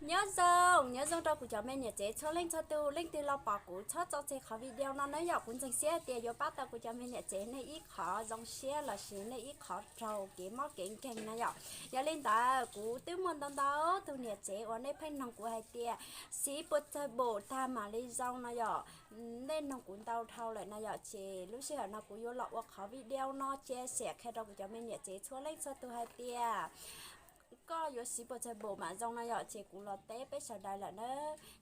Nyob zoo, nyob zoo rau kuv cov me niam tsev txhua leej txhua tus, leej twg los pom kuv txhob txo txeg qhov video no na yom. Kuv ntseeg siab tias yuav pab tau kuv cov me niam tsev nej ib qhov zoo siab lossis nej ib qhov raug kev mob kev nkeeg na yom. Yog li ntawd kuv twb muaj ntau ntau tus niam tsev uas nej pheej noog kuv hais tias siv pua txawg bum tag mam li zoo no yom. Nej noog kuv ntau dhau lawm no yom, ces lub sij hawm no kuv yuav los ua qhov video no cia siab qhia rau kuv cov me niam tsev txhua leej txhua tus hais tias koj yuav siv pua txawg bum mam zoo no yom, ces kuv los teb peb sawv daws lawm na.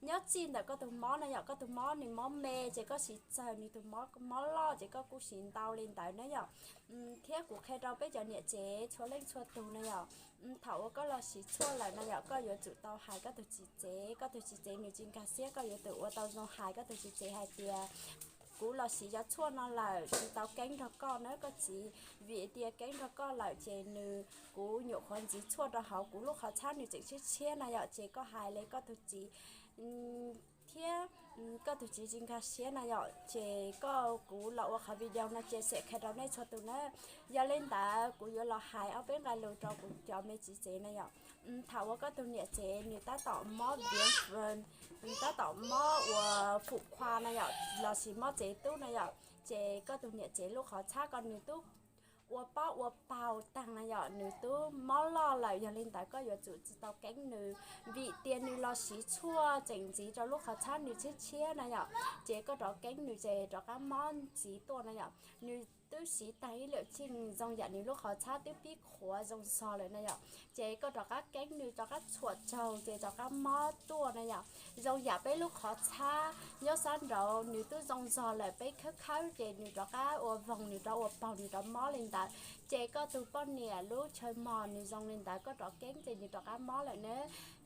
Nyob txij ntawm koj tus mob no yom, koj tus mob nws mob me ces koj siv txawg, nws tus mob mob loj ces koj kuj siv ntau li ntawd na yom. Thiab kuv qhia rau peb cov niam tsev txhua leej txhua tus na yom, thaum uas koj los siv tshuaj lawm no yom, koj yuav tsum tau hais koj tus txiv tsev, koj tus txiv tsev nws tsis nkag siab koj yuav tsum ua tau zoo hais koj tus txiv tsev hais tias kuv los siv cov tshuaj no lawm tsis tau keeb nrog koj na koj txiv, vim tias keeb nrog koj lawm ces nws, kuv nyuam qhuav ntxiv tshuaj rau hauv kuv lub qhov txhab nws tseem tshiab tshiab no yom, ces koj hais li koj tus txiv thiab koj tus txiv tsis nkag siab no yom, ces koj, kuv los ua qhov video no cia siab qhia rau nej txhua tus na. Yog li ntawd kuv yuav los hais ob peb nqai lus rau kuv cov me txiv tsev na yom. Thaum uas koj tus niam tsev nws tab tom mob viav, tab tom mob uas fum khua no yom, lossis mob tsev tub no yom, ces koj tus niam tsev lub qhov txhab ko nws twb ua pob ua paug tag no yom, nws twb mob loj lawm. Yog li ntawd koj yuav tsum tsis tau keeb nws, vim tias nws los siv tshuaj tseem ntxiv rau lub qhov txhab nws tshiab tshiab na yom, ces koj rov keeb nws ces rov qab mob ntxiv tuaj na yom. Nws twb siv tag ib lwm tsheej zoo yam nws lub qhov txhab twb pib qhuav zoo zog lawm na yom, ces koj rov qab keeb nws rov qab txhuam tsaug ces rov qab mob tuaj na yom. Zoo yam peb lub qhov txhab nyob sab nraud nws twb zoo zog lawm, peb khawb khawb ces nws rov qab ua voog, nws rov ua paug, nws rov mob li ntawd. Ces koj tus poj niam lub chaw mos nws zoo li ntawd, koj rov keeb ces nws rov qab mob lawm na.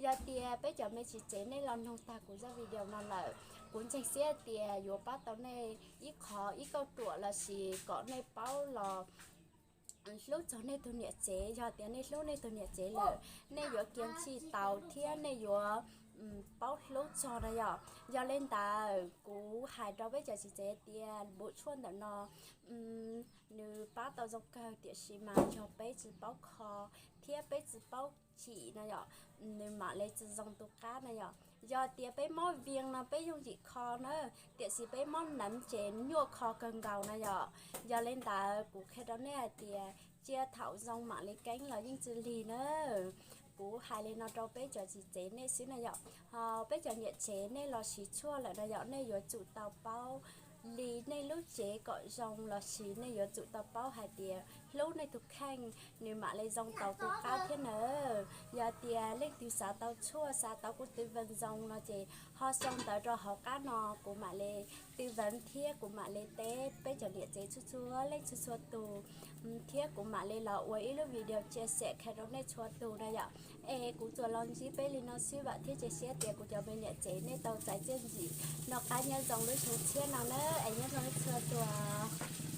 Yog tias peb cov me txiv tsev nej los noog tag kuv zaj video no lawm, kuv ntseeg siab tias yuav pab tau nej ib qhov ib kauj ruam lossis kom nej paub los hlub txog nej tus niam tsev. Yog tias nej hlub nej tus niam tsev lawm, nej yuav kiag txhij tau thiab nej yuav paub hlub txog na yom. Yog li ntawd kuv hais rau peb cov txiv tsev tias npum tshuaj ntawm no nws pab tau zoo kawg, tiam sis mas yog peb tsis paub kho thiab peb tsis paub chim no yom, nws mam li tsis zoo tu qab na yom. Yog tias peb mob vias no peb yooj yim kho na, tiam sis peb mob neev ces nyuaj kho kawg nkaus na yom. Yog li ntawd kuv qhia rau nej hais tias cia thaum zoo mam li keeb los yeej tsis lig na. Kuv hais li no rau peb cov txiv tsev nej xwb na yom. Ho peb cov niam tsev nej los siv tshuaj lawm no yom, nej yuav tsum tau paub li nej lub cev kom zoo lossis nej yuav tsum tau paub hais tias hlub nej tus kheej nws mam li zoo tau tu qab thiab na. Yog tias leej twg xav tau tshuaj, xav tau kuv tư vấn zoo no ces ho sau ntawv rau hauv qab no, kuv mam li tư vấn thiab kuv mam li teb peb cov niam tsev txhua txhua leej txhua txhua tus, thiab kuv mam li los ua ib lub video chia sẻ qhia rau nej txhua tus na yom. Es kuv tsuas los ntsib peb li no xwb vam thiab cia siab tias kuv cov me niam tsev nej tau txais txiaj ntsig noj qab nyob zoo lub xyoo tshiab no na, es nyob zoo nej txhua tus.